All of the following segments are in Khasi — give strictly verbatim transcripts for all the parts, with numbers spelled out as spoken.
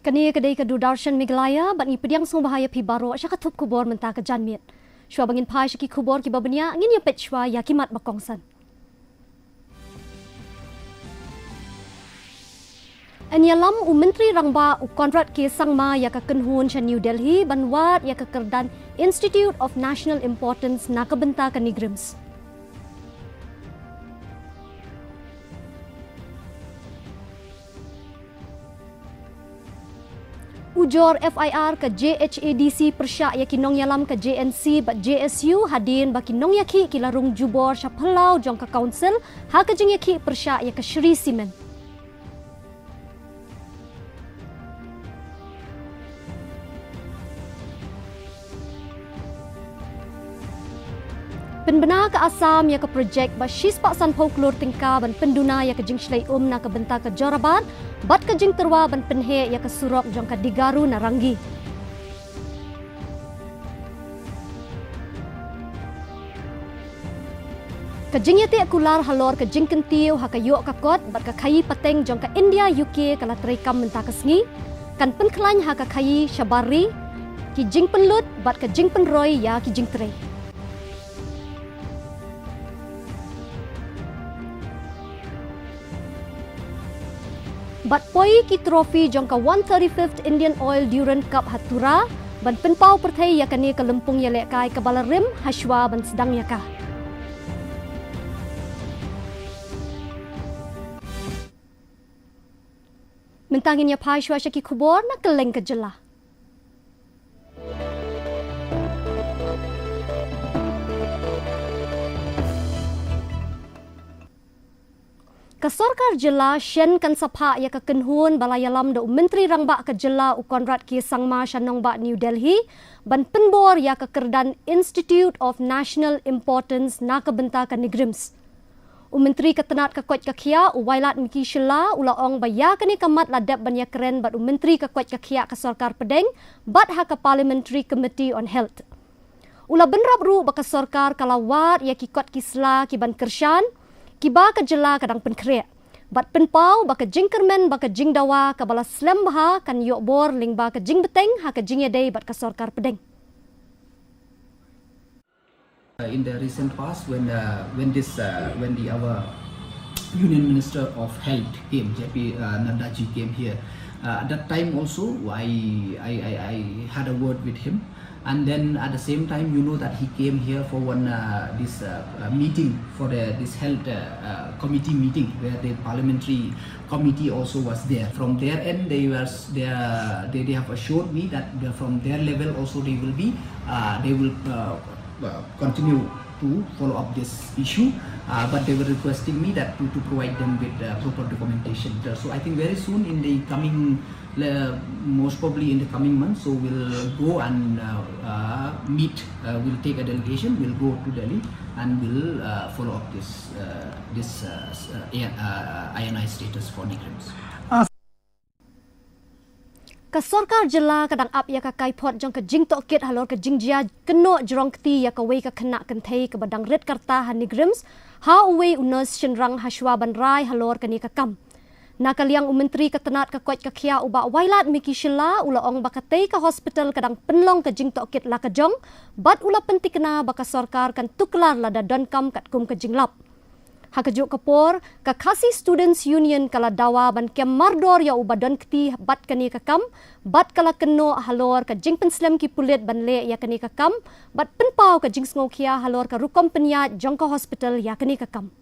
Kane ka dei ka Doordarshan Meghalaya, bad ngi pdiang sngewbha ïa phi baroh sha ka thup khubor mynta ka janmiet. Shuwa ba ngin phai sha ki khubor kiba bniah, ngin ïa peit shuwa ïa ki mat ba kongsan. Yn ïalam u Myntri Rangbah u Conrad K Sangma ïa ka kynhun sha New Delhi ban wad ïa ka kyrdan Institute of National Importance na ka bynta ka NEIGRIHMS. Ujor F I R ka J H A D C pyrshah ïa ki nongïalam ka J N C bad J S U hadien ba ki nongïakhih ki la rung jubor sha phyllaw jong ka Council ha ka jingïakhih pyrshah ïa ka Shree Cement. Pynbna ka Assam ïa ka projek ba shispah sanphew klur tyngka ban pynduna ïa ka jingshlei um na ka bynta ka Jorabat, bad ka jingtyrwa ban pynheh ïa ka surok jong ka Digaru na Ranggi. Ka jingïateh kular halor ka jingkyntiew ha ka ïoh ka kot bad ka khaïi pateng jong ka India U K ka la treikam mynta ka sngi, kan pynkhlaiñ ha ka khaïi shabar ri, ki jingpynlut bad ka jingpynroi ïa ki jingtrei. Bad poi ki trophy jong ka one thirty-fifth Indian Oil Durand Cup ha Tura, ban pynpaw pyrthei ïa kane ka lympung ïalehkai kaba la rim hashwa ban sdang ïa ka. Mynta ngin ïa phai shuwa sha ki khubor na kylleng ka jylla. Ka sorkar jylla shen kan sa phah ïa ka kynhun ba la ïalam da u Myntri Rangbah ka jylla u Conrad K Sangma sha nongbah New Delhi, ban pynbor ïa ka kyrdan Institute of National Importance na ka bynta ka NEIGRIHMS. U Myntri ka tnat ka koit ka khiah u Wailadmiki Shylla u la ong ba ïa kane ka mat la dep ban ïakren bad u Myntri ka koit ka khiah ka sorkar pdeng, bad ha ka Parliamentary Committee on Health. U la bynrap ruh ba ka sorkar ka la wad ïa ki kot ki sla ki ban kyrshan, kiba ka jylla ka dang pynkhreh. Bad pynpaw ba ka jingkyrmen bad ka jingdawa kaba la slem bha kan ïoh bor lyngba ka jingbteng ha ka jingïadei bad ka sorkar pdeng. Uh, in the recent past, when uh, when this uh, when the our Union Minister of Health came, J P uh, Nadda ji came here, uh, at that time also I, I I I had a word with him, and then at the same time, you know that he came here for one uh, this uh, uh, meeting for the this health uh, uh, committee meeting where the parliamentary committee also was there. From their end, they were they uh, they, they have assured me that the, from their level also they will be uh, they will uh, uh, continue to follow up this issue, uh, but they were requesting me that to, to provide them with uh, proper documentation. So I think very soon in the coming, uh, most probably in the coming months, so we'll go and uh, uh, meet, uh, we'll take a delegation, we'll go to Delhi and we'll uh, follow up this uh, this uh, uh, I N I status for NEIGRIHMS. Ka sorkar jylla ka dang ap ïa ka kaiphod jong ka jingtohkit halor ka jingjia kynnoh jrong kti ïa kawei ka khynnah kynthei kaba dang rit ka rta ha NEIGRIHMS, ha uwei u nurse shynrang hashwa ban rai halor kane ka kam. Na ka liang u Myntri ka tnat ka koit ka khiah u Bah Wailadmiki Shylla u la ong ba katei ka hospital ka dang pynlong ka jingtohkit la ka jong, bad u la pyntikna ba ka sorkar kan tuklar lada donkam katkum ka jinglap. Ha kajuh ka por, ka Khasi Students Union ka la dawa ban kem mardor ïa uba don kti bad kane ka kam, bad ka la kynnoh halor ka jingpynslem ki pulit ban leh ïa kane ka kam, bad pynpaw ka jingsngewkhia halor ka rukom pynïaid jong ka hospital ïa kane ka kam.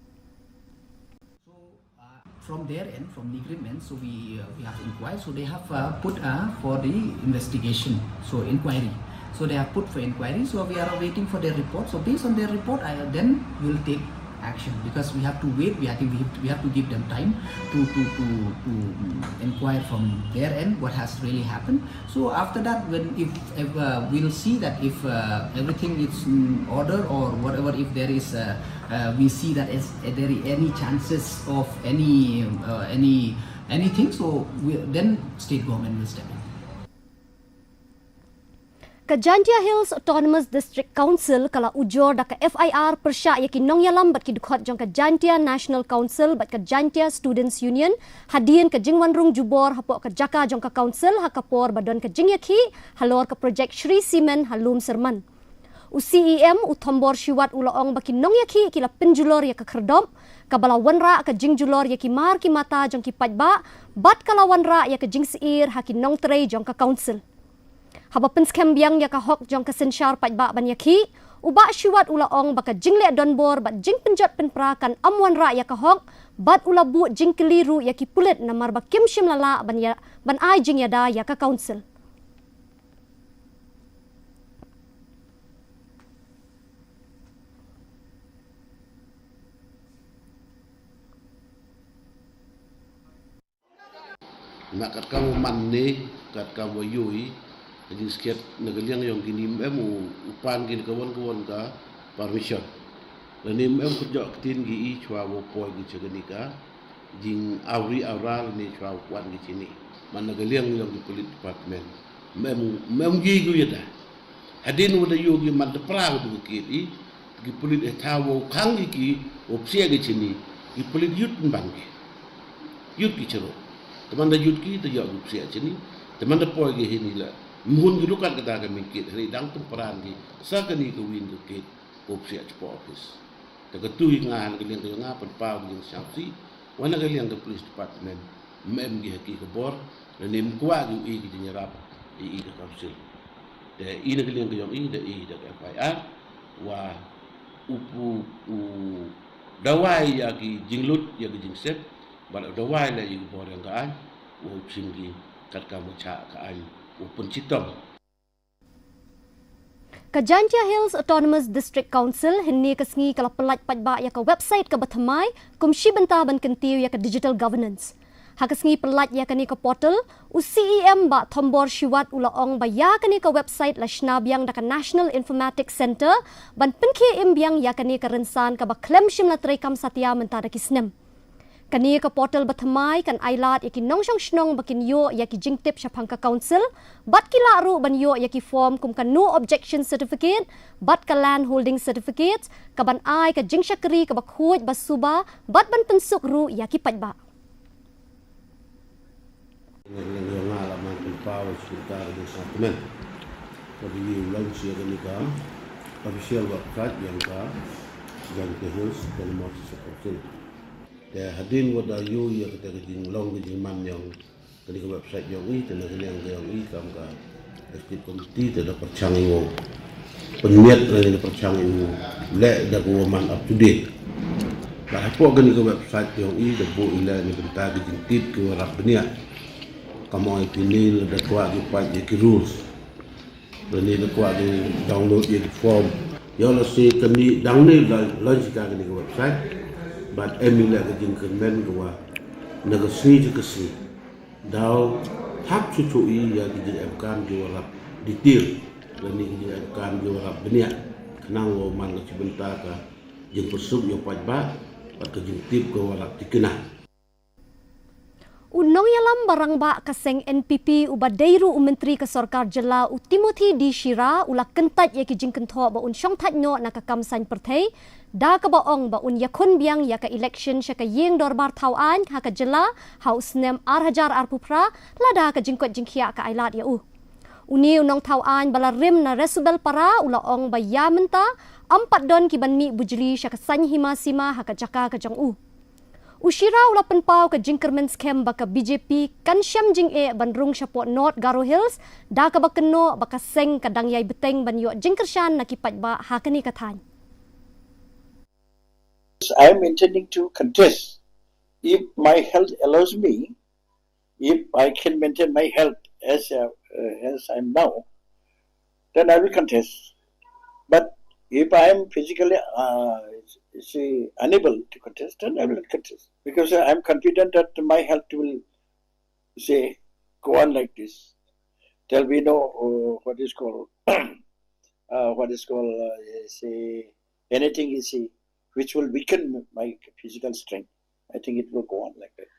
From their end, from NEIGRIHMS end, so we uh, we have inquired. So they have uh, put uh, for the investigation, so inquiry. So they have put for inquiry. So we are waiting for their report. So based on their report, I, then we'll take action, because we have to wait. We, I think we have to, we have to give them time to to to to um, inquire from their end what has really happened. So after that, when if, if uh, we'll see that if uh, everything is in order or whatever, if there is uh, uh, we see that is, if there is any chances of any uh, any anything, so we, then state government will step in. Ka Jaintia Hills Autonomous District Council ka la ujor da ka F I R pyrshah ïa ki nongïalam bad ki dkhot jong ka Jaintia National Council bad ka Jaintia Students Union hadien ka jingwanrung jubor hapoh ka jaka jong ka Council ha ka por ba don ka jingïakhih halor ka projek Shree Cement ha Lumsyrman. U C E M u Thombor Shiwat u la ong ba ki nongïakhih ki la pynjulor ïa ka khyrdop kaba la wanrah ka jingjulor ïa ki mar ki mata jong ki paidbah bad ka la wanrah ïa ka jingsyier ha ki nongtrei jong ka Council. Haba pynskhem biang ïa ka hok jong ka synshar paidbah ban ïakhih, u Bah Shiwat u la ong ba ka jingleh donbor bad jingpynjot pynpra kan ym wanrah ïa ka hok bad u la buh jingkylli ruh ïa ki pulit namar ba kim shym la lah ban ïa, ban ai jingïada ïa ka Council. Na katkam u man ne, katkam u ïohi, ka jingskhem na ka liang jong kine, em u, u pan kine ka wan ka wan ka permission. Lane em ka jok ktien ki i chwa u poi ki cha kane ka jing awri awra lane chwa u wan ki chini. Man na ka liang jong ki police department. Em, em ki ku yada. Hadien wa da ïoh ki man da pra ka tu ki i, ki pulit e thaw wa u khang ki ki, wa psiah ki chini, ki pulit yut mbang ki. Yut ki chero. Te man da yut ki, te ïoh ki psiah chini, te man da poi ki hini la. Mhun ki lukat kata ka min kit, hari dang tum pran ki, sa ka ni ka win ka kit, wa psiah chapoh office. Te ka tu hi nga han ka liang ka yong nga, pan pau ki jing siang si, wa na ka liang ka police department, mem ki ha ki ka bor, lane mkwah ki u i ki jing yarap, i i ka council. Te i na ka liang ka yong i, da i da ka F I R, wa u pu, u dawai ïa ki jinglut, ïa ki jingsep, bad u dawai la i ka bor ïa ka ai, wa u chim ki katkam u cha ka ai, u pun chitom. Ka Jaintia Hills Autonomous District Council hynne ka sngi ka la pyllait paidbah ïa ka website kaba thymmai kum shi bynta ban kyntiew ïa ka digital governance. Ha ka sngi pyllait ïa kane ka portal, u C E M Bah Thombor Shiwat u la ong ba ïa kane ka website la shna biang da ka National Informatics Centre ban pynkhie im biang ïa kane ka rynsan kaba khlem shym la treikam satia mynta da ki snem. Kane ka portal ba thymmai kan ailad ïa ki nongshong shnong ba kin ïoh ïa ki jingtip shaphang ka council, bad ki lah ruh ban ïoh ïa ki form kum ka no objection certificate, bad ka land holding certificate, ka ban ai ka jingshakri kaba khuid ba suba, bad ban pynsuk ruh ïa ki paidbah. Nga la man pynpaw ïa ka jingkmen. Ka dei u launch ïa kane ka official website ïa ka Jaintia Hills Autonomous District Council. Te hadien wa da ïoh ïa kata ka jinglong ka jingman ïa kane ka website ïa i, te na ka liang ka ïa i kam ka executive committee te da pyrshang ïa u pynmiat lane da pyrshang ïa u leh da ka wa man up to date. Bad hapoh kane ka website ïa i da buh ïa leh na ka bynta ka jingtip ka wa rap bniah. Kam ong ïa phi ne lada kwah ki pait ïa ki rules. Lane da kwah ki download ïa ki form. Ïa la se kane dang ne la launch ka kane ka website. Bad em ïa leh ka jingkyrmen ka wa na ka sngi sha ka sngi. Daw hap shu shu ïa ki jingem kam ki wa rap detail. Lane ki jingem kam ki wa rap bniah. Khnang wa man ka shi bynta ka jingpyrsuk ïa u paidbah. Bad ka jingtip ka wa rap tikna. U nongïalam ba rangbah ka seng N P P uba dei ruh u myntri ka sorkar jylla u Timothy D Shira u la kyntait ïa ki jingkynthoh ba un shongthait noh na ka kam saiñ pyrthei da kaba ong ba un ïakhun biang ïa ka election sha ka ïing dorbar thaw aiñ ha ka jylla ha u snem ar hajar arphew phra lada ka jingkoit jingkhiah ka ailad ïa u. Une u nongthaw aiñ ba la rim na Resubelpara u la ong ba ïa mynta ym pat don ki ban mih bujli sha ka saiñ hima sima ha ka jaka ka jong u. U Shira u la pynpaw ka jingkyrmen skhem ba ka B J P kan shem jingeh ban rung shapoh North Garo Hills da kaba kynnoh ba ka seng ka dang ïai bteng ban ïoh jingkyrshan na ki paidbah ha kane ka thaiñ. I am intending to contest if my health allows me, if I can maintain my health as uh, uh, as I am now, then I will contest. But if I am physically uh, say unable to contest, then I will contest because I am confident that my health will say go on like this. There will be no uh, what is called uh, what is called uh, say anything is say which will weaken my physical strength. I think it will go on like that.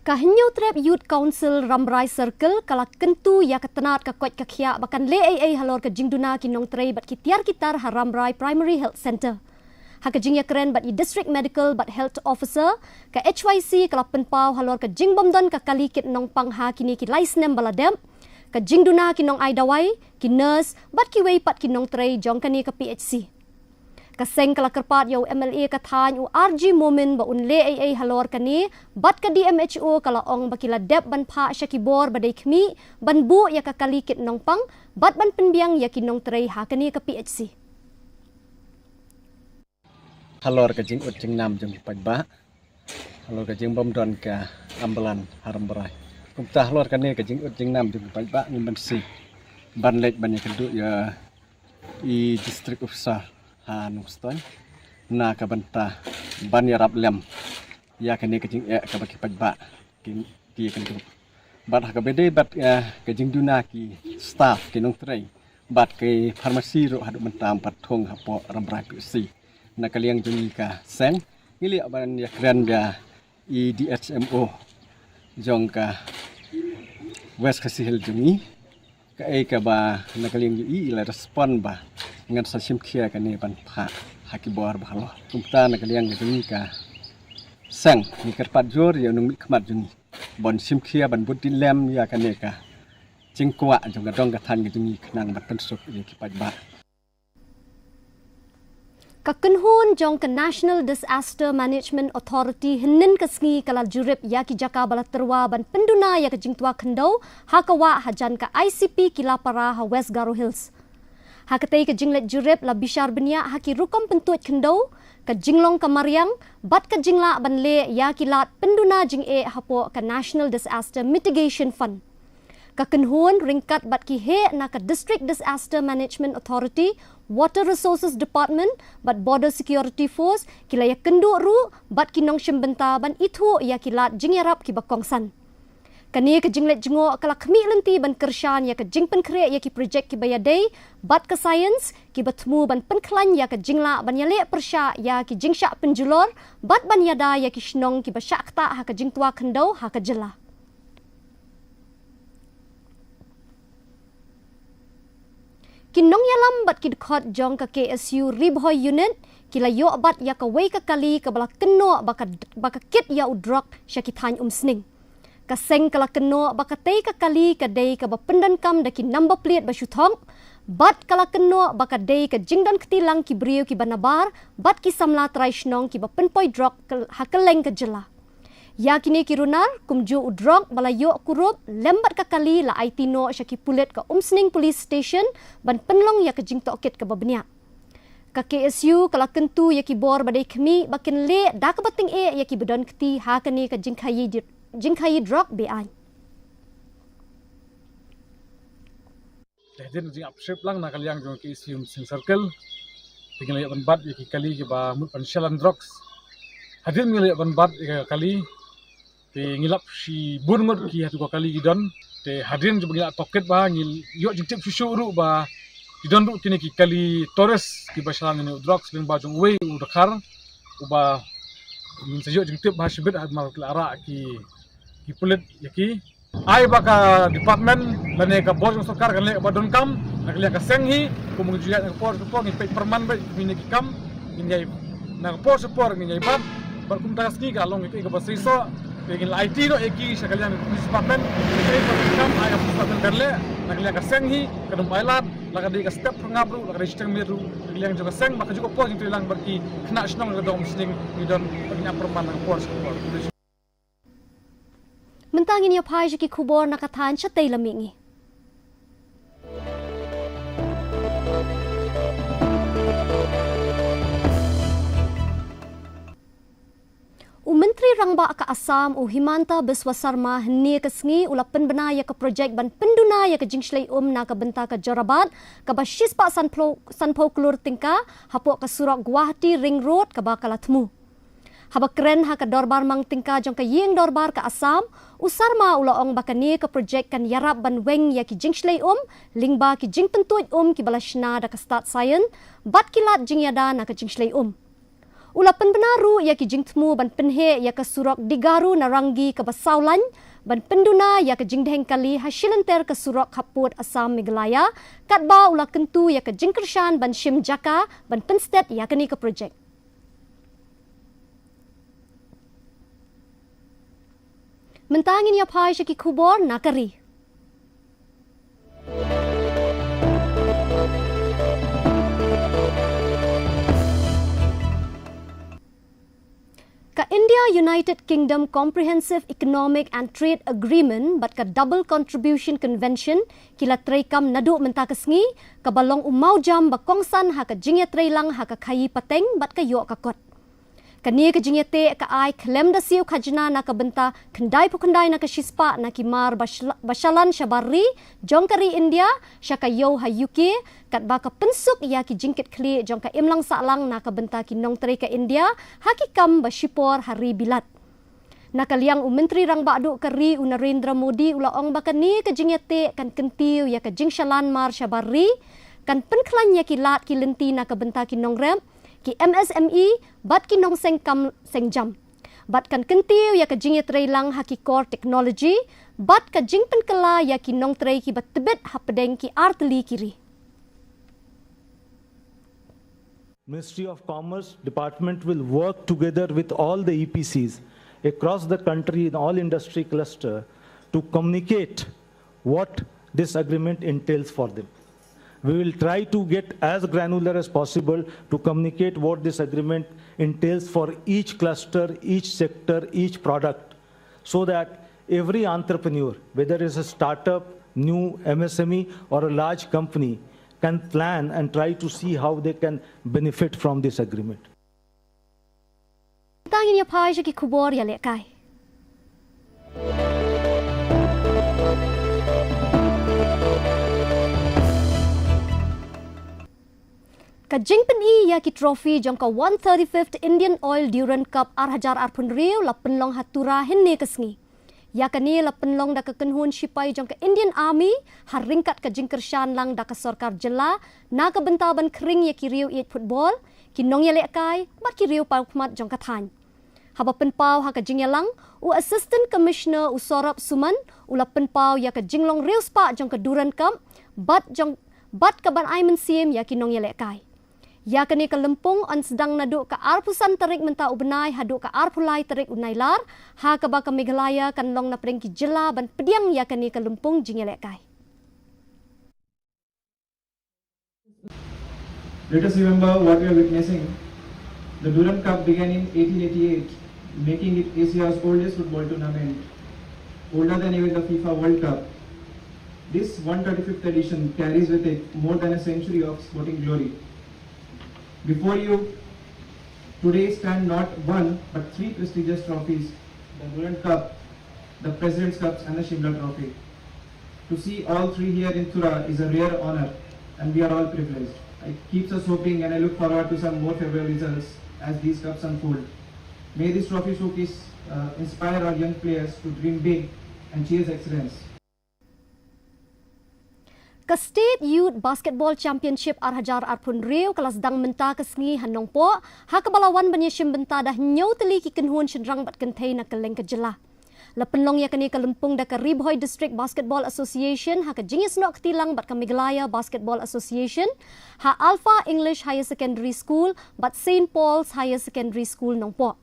Ka Hynñiewtrep Youth Council Rambrai Circle ka la kyntu ïa ka tnat ka koit ka khiah ba kan leh ei ei halor ka jingduna ki nongtrei bad ki tiar ki tar ha Rambrai Primary Health Centre. Ha ka jingïakren bad i District Medical bad Health Officer, ka H Y C ka la pynpaw halor ka jingbymdon ka kali kit nongpang ha kine ki lai snem ba la dep, ka jingduna ki nongai dawai, ki nurse bad kiwei pat ki nongtrei jong kane ka P H C. Ka seng ka la kyrpad ïa u M L A ka thaiñ u R G Momin ba un leh ei ei halor kane, bad ka D M H O ka la ong ba ki la dep ban phah sha ki bor ba dei khmih ban buh ïa ka kali kit nongpang bad ban pynbiang ïa ki nongtrei ha kane ka P H C. Halor ka jingud jingnam jong ki paidbah, halor ka jingbymdon ka ambulance ha Rambrai. Kumta halor kane ka jingud jingnam jong ki paidbah, ngim banse ban leit ban ïakynduh ïa i District Officer ha Nongstoiñ na ka bynta ban ïarap lem ïa kane ka jingeh kaba ki paidbah ki, ki ïakynduh. Bad ha kaba dei bad, eh, ka jingduna ki staff, ki nongtrei bad ki pharmacy ruh haduh mynta ym pat thung hapoh Rambrai P H C. Na ka liang jong ngi ka seng, ngi la ïoh ban ïakren bad i D H M O jong ka West Khasi Hills jong ngi. Kaei kaba na ka liang jong i, i la respond ba ngan sa shim khia kane ban phah ha ki bor ba halor. Kumta na ka liang jong ngi ka seng, ngi kyrpad jur ïa u nongmihkhmat jong ngi ban shim khia ban bud lem ïa kane ka jingkwah jong ka dong ka thaiñ ka jong ngi khnang ban pynsuk ïa ki paidbah. Ka kynhun jong ka National Disaster Management Authority hynnin ka sngi ka la jurip ïa ki jaka ba la tyrwa ban pynduna ïa ka jingtwa khyndew ha ka wah hajan ka I C P Kilapara ha West Garo Hills. Ha katei ka jingleit jurip la bishar bniah ha ki rukom pyntuid khyndew, ka jinglong ka mariang bad ka jinglah ban leh ïa ki lad pynduna jingeh hapoh ka National Disaster Mitigation Fund. Ka kynhun ryngkat bad ki heh na ka District Disaster Management Authority, Water Resources Department bad Border Security Force ki la ïakynduh ruh bad ki nongshim bynta ban ithuh ïa ki lad jingïarap kiba kongsan. Kane ka jingleit jngoh ka la khmih lynti ban kyrshan ïa ka jingpynkhreh ïa ki projek kiba ïadei bad ka science, kiba thmu ban pynkhlaiñ ïa ka jinglah ban ïaleh pyrshah ïa ki jingshah pynjulor bad ban ïada ïa ki shnong kiba shah ktah ha ka jingtwa khyndew ha ka jylla. Ki nongïalam bad ki dkhot jong ka K S U Ri Bhoi Unit ki la ïoh bat ïa kawei ka kali kaba la kynnoh ba ka, ba ka kit ïa u drok sha ki thaiñ Umsning. Ka seng ka la kynnoh ba katei ka kali ka dei kaba pyndonkam da ki number plate ba shu thok, bad ka la kynnoh ba ka dei ka jingdon kti lang ki briew kiba nabar bad ki samla trai shnong kiba pynpoi drok ha kylleng ka jylla. Ïa kine ki runar, kumjuh u drok ba la ïoh kurup lem bad ka kali la aiti noh sha ki pulit ka Umsning Police Station ban pynlong ïa ka jingtohkit kaba bniah. Ka K S U ka la kyntu ïa ki bor ba dei khmih ba kin leh da kaba tyngeh ïa kiba don kti ha kane ka jingkhaïi di-, jingkhaïi drok be-aiñ. Te hadien ka jingïapshep lang na ka liang jong ka K S U Umsning Circle, te ngi la ïoh ban bat ïa ki kali kiba mut ban sell drugs. Hadien ngi la ïoh ban bat ïa ka kali, te ngi lap shibun ngut ki hato ka kali ki don. Te hadien jong ba ngi la tohkit bha, ngi ïoh jingtip shuh shuh ruh ba ki don ruh kine ki kali tourist kiba sell ïa u drugs lyngba jong uwei u dkhar, uba ngin sa ïoh jingtip bha shibit ha ba ki la rah ki, ki pulit ïa ki. Ai ba ka department lane ka bor jong sorkar kan leh ba donkam, na ka liang ka seng hi, kum ngi ju ïaid na ka por sha ka por, ngin peit pyrman beit kumne ki kam, ngin ïai, na ka por sha ka por ngin ïai bat, bad kumta ka sngi ka long ïa kaba seisoh, te ngin la aiti noh ïa ki sha ka liang ka police department, ïa ka kam ai ka police department kan leh, na ka liang ka seng hi, ka dum ai lad, la ka dei ka step pyrngap ruh, la ka dei shiteng miet ruh, na ka liang jong ka seng, ba kajuh ka por ngin trei lang bad ki khynnah shnong ka dong Umsning, ngi don, ba ngin ïa pyrman na ka por sha ka por. Mynta ngin ïa phai sha ki khubor na ka thaiñ shatei la mih ngi. U Myntri Rangbah ka Assam, u Himanta Biswa Sarma, hynne ka sngi u la pynbna ïa ka projek ban pynduna ïa ka jingshlei um na ka bynta ka Jorabat, kaba shispah sanphew, sanphew klur tyngka, hapoh ka surok Guwahati Ring Road, kaba ka la thmu. Haba kren ha ka dorbar mang tyngka jong ka Ïing Dorbar ka Assam, u Sarma u la ong ba kane ka projek kan ïarap ban weng ïa ki jingshlei um, lyngba ki jingpyntuid um kiba la shna da ka stad science, bad ki lad jingïada na ka jingshlei um. U la pynbna ruh ïa ki jingthmu ban pynheh ïa ka surok Digaru Narangi kaba saw lain, ban pynduna ïa ka jingdheng kali ha shilynter ka surok hapoh Assam Meghalaya, katba u la kyntu ïa ka jingkyrshan ban shim jaka ban pynstet ïa kane ka projek. Mynta ngin ïa phai sha ki khubor na ka ri. Ka India United Kingdom Comprehensive Economic and Trade Agreement bad ka Double Contribution Convention ki la treikam naduh mynta ka sngi, kaba long u mawjam ba kongsan ha ka jingïatreilang ha ka khaïi pateng bad ka ïoh ka kot. Kane ka jingïateh ka ai khlem da siew khajna na ka bynta khyndai phew khyndai na ka shispah na ki mar ba shla-, ba shalan shabar ri jong ka ri India sha ka ïew ha U K, katba ka pynsuk ïa ki jingkitkhlieh jong ka imlang sahlang na ka bynta ki nongtrei ka India ha ki kam ba shipor ha ri Bilat. Na ka liang u Myntri Rangbah Duh ka ri u Narendra Modi u la ong ba kane ka jingïateh kan kyntiew ïa ka jingshalan mar shabar ri, kan pynkhlaiñ ïa ki lad ki lynti na ka bynta ki nongrep, ki M S M E, bad ki nongseng kam seng jam. Bad kan kyntiew ïa ka jingïatreilang ha ki core technology, bad ka jingpynkylla ïa ki nongtrei kiba tbit hapdeng ki artylli ki ri. Ministry of Commerce department will work together with all the E P Cs across the country in all industry cluster to communicate what this agreement entails for them. We will try to get as granular as possible to communicate what this agreement entails for each cluster, each sector, each product, so that every entrepreneur, whether it's a startup, new M S M E, or a large company, can plan and try to see how they can benefit from this agreement. Tang ngin ïa phai sha ki khubor ïalehkai. Ka jingpyni ïa ki trophy jong ka one thirty-fifth Indian Oil Durand Cup ar hajar arphew hynriew la pynlong ha Tura hynne ka sngi. Ïa kane la pynlong da ka kynhun shipai jong ka Indian Army, ha ryngkat ka jingkyrshan lang da ka sorkar jylla, na ka bynta ban khring ïa ki riew ïeit football, ki nongïalehkai, bad ki riew pawkhmat jong ka thaiñ. Haba pynpaw ha ka jingïalang, u Assistant Commissioner u Saurabh Suman, u la pynpaw ïa ka jinglong riewspah jong ka Durand Cup, bad jong, bad ka ban ai mynsiem ïa ki nongïalehkai. Ïa kane ka lympung yn sdang naduh ka arphew san tarik mynta u bnai haduh ka arphew lai tarik u Nailar, ha kaba ka Meghalaya kan long napdeng ki jylla ban pdiang ïa kane ka lympung jingïalehkai. Let us remember what we are witnessing. The Durand Cup began in eighteen eighty-eight, making it Asia's oldest football tournament, older than even the FIFA World Cup. This one thirty-fifth edition carries with it more than a century of sporting glory. Before you today stand not one but three prestigious trophies, the Durand Cup, the President's Cups and the Shimla Trophy. To see all three here in Tura is a rare honor and we are all privileged. It keeps us hoping and I look forward to some more favorable results as these cups unfold. May this trophy showcase uh, inspire our young players to dream big and chase excellence. Ka State Youth Basketball Championship ar hajar arphew hynriew ka la sdang mynta ka sngi ha Nongpoh, ha kaba la wan ban ïashim bynta da hynñiew tylli ki kynhun shynrang bad kynthei na kylleng ka jylla. La pynlong ïa kane ka lympung da ka Ri Bhoi District Basketball Association ha ka jingïasnoh kti lang bad ka Meghalaya Basketball Association, ha Alpha English Higher Secondary School bad Saint Paul's Higher Secondary School Nongpoh.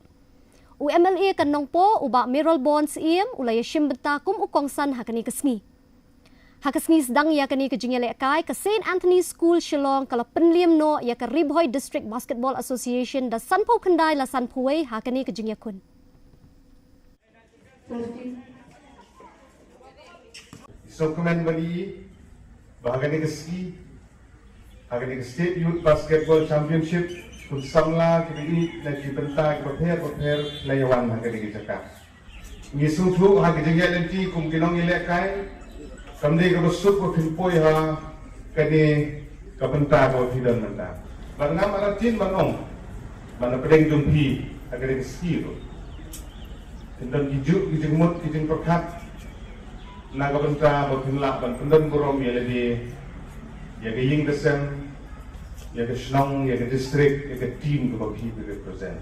U M L A ka Nongpoh, u Bah Mayralborn Syiem, u la ïashim bynta kum u kongsan ha kane ka sngi. Ha ka sngi sdang ïa kane ka jingïalehkai, ka Saint Anthony School Shillong ka la pynliem noh ïa ka Ri Bhoi District Basketball Association da sanphew khyndai la sanphew wei ha kane ka jingïakhun. Sngewkmen bad i ba ha kane ka sngi, ha kane ka State Youth Basketball Championship, pun samla kiba ïeit na ki bynta kiba pher bapher la ïawan ha kane ka jaka. Ngi sngewthuh ha ka jingïaid lynti kum ki nongïalehkai, kam dei kaba suk ba phin poi ha kane ka bynta kaba phi don mynta. Bad ngam artatien ban ong ba na pdeng jong phi ha kane ka sngi ruh phin don ki juk ki jingmut ki jingpyrkhat na ka bynta ba phin lah ban pyndon burom ïa lade, ïa ka ïing ka sem, ïa ka shnong, ïa ka district, ïa ka team kaba phi represent.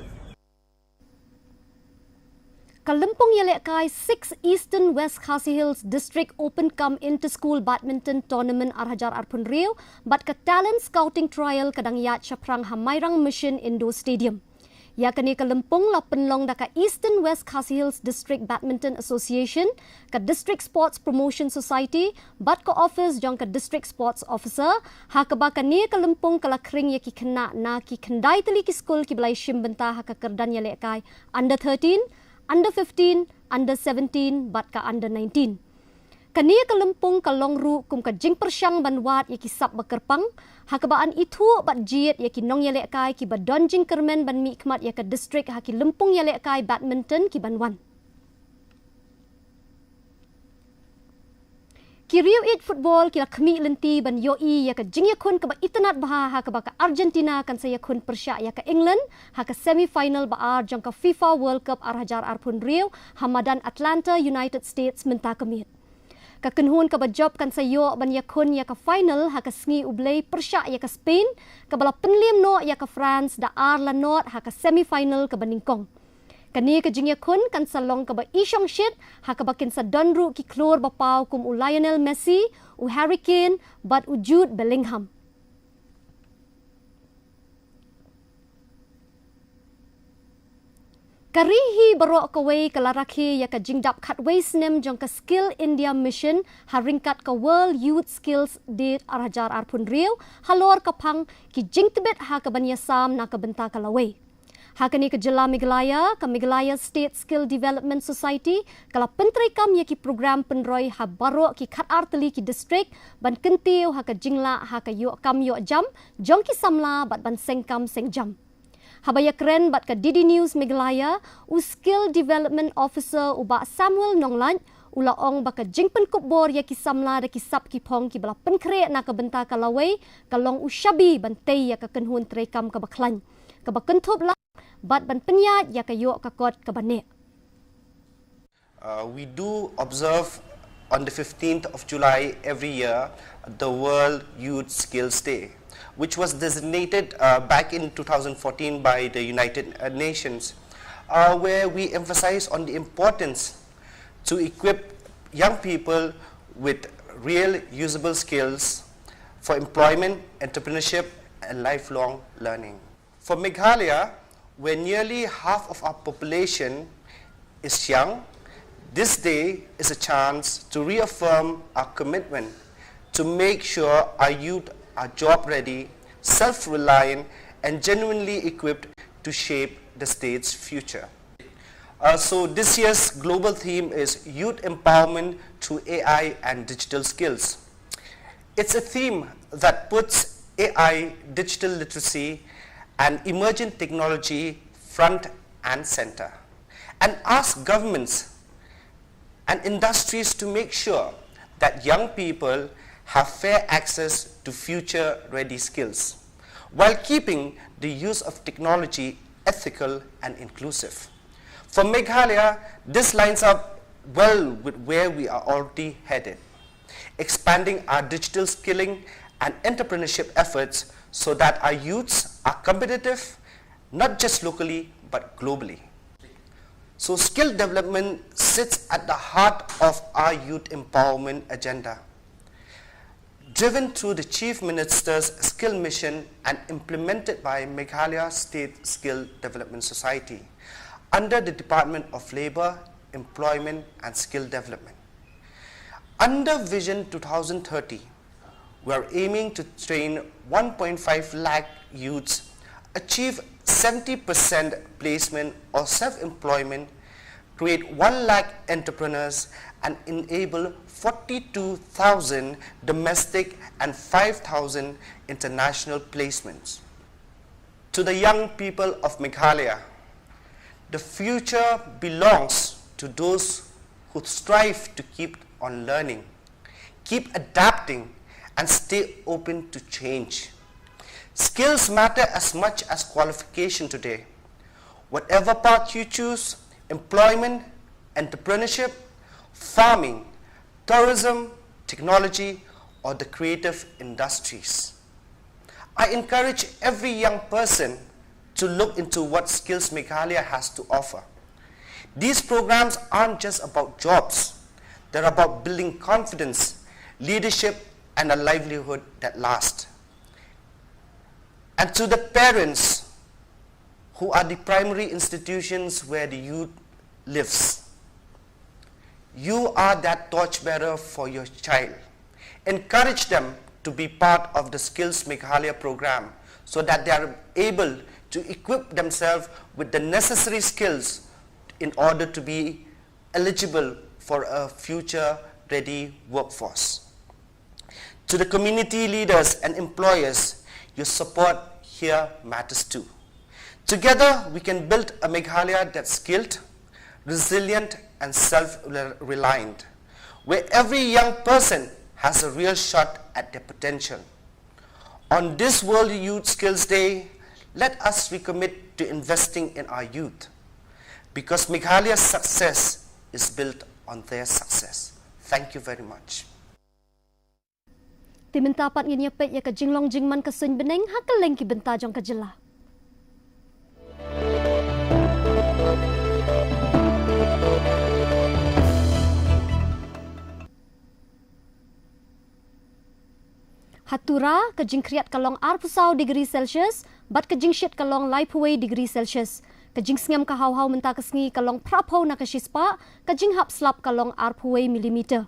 Ka lympung ïalehkai six Eastern West Khasi Hills District Open cum Inter School Badminton Tournament ar hajar arphew hynriew bad ka Talent Scouting Trial ka dang ïaid shaphrang ha Mairang Mission Indoor Stadium. Ïa kane ka lympung la pynlong da ka Eastern West Khasi Hills District Badminton Association, ka District Sports Promotion Society bad ka office jong ka District Sports Officer, ha kaba kane ka lympung ka la khring ïa ki khynnah na ki khyndai tylli ki skul kiba la ïashim bynta ha ka kyrdan ïalehkai under thirteen, under fifteen, under seventeen bad ka under nineteen. Kane ka lympung ka long ruh kum ka jingpyrshang ban wad ïa ki sap ba kyrpang, ha kaba yn ithuh bad jied ïa ki nongïalehkai kiba don jingkyrmen ban mihkhmat ïa ka district ha ki lympung ïalehkai badminton kiban wan. Ki riew ïeit football ki la khmih lynti ban ïohi ïa ka jingïakhun kaba itynnad bha ha kaba ka Argentina kan sa ïakhun pyrshah ïa ka England ha ka semi final ba ar jong ka FIFA World Cup ar hajar arphew hynriew ha madan Atlanta, United States mynta ka miet. Ka kynhun kaba jop kan sa ïoh ban ïakhun ïa ka final ha ka sngi U Blei pyrshah ïa ka Spain, kaba la pynliem noh ïa ka France da ar la nod ha ka semi final kaba nyngkong. Kane ka jingïakhun kan sa long kaba i shongshit ha kaba kin sa don ruh ki khlur ba paw kum u Lionel Messi, u Harry Kane bad u Jude Bellingham. Ka ri hi baroh kawei ka la rakhe ïa ka jingdap khatwei snem jong ka Skill India Mission ha ryngkat ka World Youth Skills Day ar hajar arphew hynriew halor ka phang ki jingtbit ha kaban ïasam na ka bynta ka lawei. Ha kane ka jylla Meghalaya, ka Meghalaya State Skill Development Society ka la pyntreikam ïa ki program pynroi ha baroh ki khatar tylli ki district ban kyntiew ha ka jinglah ha ka ïoh kam ïoh jam jong ki samla bad ban seng kam seng jam. Haba ïakren bad ka D D News Meghalaya, u Skill Development Officer u Bah Samuel Nonglait u la ong ba ka jingpynkup bor ïa ki samla da ki sap ki phong kiba la pynkhreh na ka bynta ka lawei ka long u shabi ban tei ïa ka kynhun treikam kaba khlaiñ, kaba kynthup lang bad ban pynïaid ïa ka ïoh ka kot kaba neh. Uh, we do observe on the fifteenth of July every year the World Youth Skills Day, which was designated uh, back in two thousand fourteen by the United uh, Nations, uh, where we emphasize on the importance to equip young people with real usable skills for employment, entrepreneurship, and lifelong learning. For Meghalaya, where nearly half of our population is young, this day is a chance to reaffirm our commitment to make sure our youth are job ready, self reliant, and genuinely equipped to shape the state's future. Uh, so, this year's global theme is Youth Empowerment Through A I and Digital Skills. It's a theme that puts A I, digital literacy, and emerging technology front and center, and asks governments and industries to make sure that young people have fair access to future ready skills while keeping the use of technology ethical and inclusive. For Meghalaya, this lines up well with where we are already headed, expanding our digital skilling and entrepreneurship efforts so that our youths are competitive not just locally but globally. So, skill development sits at the heart of our youth empowerment agenda. Driven through the Chief Minister's Skill Mission and implemented by Meghalaya State Skill Development Society under the Department of Labour, Employment and Skill Development. Under Vision two thousand thirty, we are aiming to train one point five lakh youths, achieve seventy percent placement or self-employment, create one lakh entrepreneurs, and enable forty-two thousand domestic and five thousand international placements. To the young people of Meghalaya, the future belongs to those who strive to keep on learning, keep adapting, and stay open to change. Skills matter as much as qualification today. Whatever path you choose, employment, entrepreneurship, farming, tourism, technology, or the creative industries, I encourage every young person to look into what Skills Meghalaya has to offer. These programs aren't just about jobs, they're about building confidence, leadership, and a livelihood that lasts. And to the parents who are the primary institutions where the youth lives, you are that torchbearer for your child. Encourage them to be part of the Skills Meghalaya program so that they are able to equip themselves with the necessary skills in order to be eligible for a future ready workforce. To the community leaders and employers, your support here matters too. Together, we can build a Meghalaya that's skilled, resilient, and self reliant, where every young person has a real shot at their potential. On this World Youth Skills Day, let us recommit to investing in our youth, because Meghalaya's success is built on their success. Thank you very much. Te mynta pat ngin ïa peit ïa ka jinglong jingman ka suiñ bneng ha kylleng ki bynta jong ka jylla. Ha Tura, ka jingkhriat ka long arphew saw degree Celsius, bad ka jingshit ka long laiphew wei degree Celsius. Ka jingsngem ka hawhaw mynta ka sngi ka long phraphew na ka shispah, ka jinghap slap ka long arphew wei millimeter.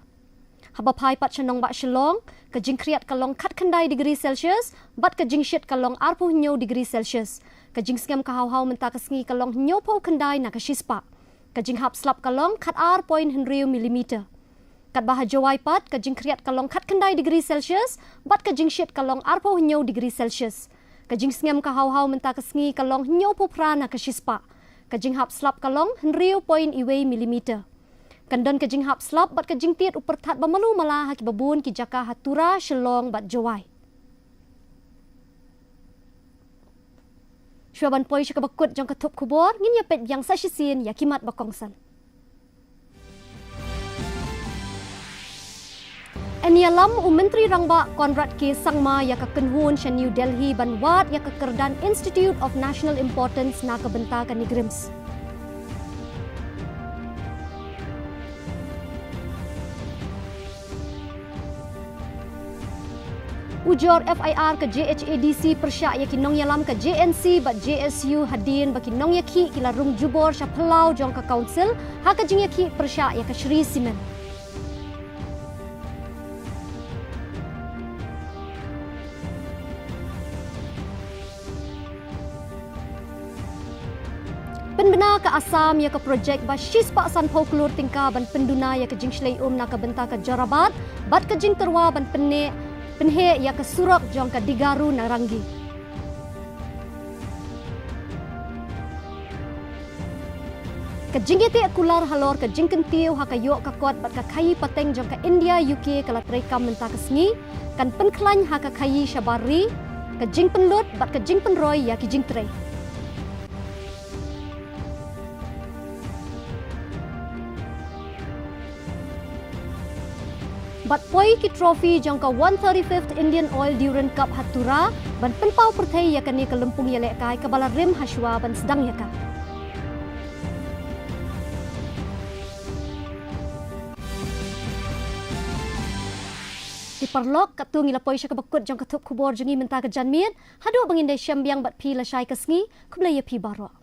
Haba phai pat sha nongbah Shillong, ka jingkhriat ka long khatkhyndai degree Celsius, bad ka jingshit ka long arphew hynñiew degree Celsius. Ka jingsngem ka hawhaw mynta ka sngi ka long hynñiewphew khyndai na ka shispah. Ka jinghap slap ka long khatar point hynriew millimeter. Katba ha Jowai pat, ka jingkhriat ka long khatkhyndai degree Celsius, bad ka jingshit ka long arphew hynñiew degree Celsius. Ka jingsngem ka hawhaw mynta ka sngi ka long hynñiewphew phra na ka shispah. Ka jinghap slap ka long hynriew point wei millimeter. Kan don ka jinghap slap bad ka jingtied u pyrthat ba malu mala ha kiba bun ki jaka ha Tura, Shillong bad Jowai. Shuwa ban poi sha kaba kut jong ka thup khubor, ngin ïa peit biang sa shisien ïa ki mat ba kongsan. Yn ïalam u Myntri Rangbah Conrad K Sangma ïa ka kynhun sha New Delhi ban wad ïa ka kyrdan Institute of National Importance na ka bynta ka NEIGRIHMS. Ujor F I R ka J H A D C pyrshah ïa ki nongïalam ka J N C bad J S U hadien ba ki nongïakhih ki la rung jubor sha phyllaw jong ka Council ha ka jingïakhih pyrshah ïa ka Shree Cement. Pynbna ka Assam ïa ka projek ba shispah sanphew klur tyngka ban pynduna ïa ka jingshlei um na ka bynta ka Jorabat, bad ka jingtyrwa ban pynheh, pynheh ïa ka surok jong ka Digaru Narangi. Ka jingïateh kular halor ka jingkyntiew ha ka ïoh ka kot bad ka khaïi pateng jong ka India U K ka la treikam mynta ka sngi, kan pynkhlaiñ ha ka khaïi shabar ri, ka jingpynlut bad ka jingpynroi ïa ki jingtrei. Bad poi ki trophy jong ka one thirty-fifth Indian Oil Durand Cup ha Tura, ban pynpaw pyrthei ïa kane ka lympung ïalehkai kaba la rim hashwa ban sdang ïa ka. Ki paralok, katto ngi la poi sha kaba kut jong ka thup khubor jong ngi mynta ka janmiet, haduh ba ngin da shem biang bad phi lashai ka sngi, khublei ïa phi baroh.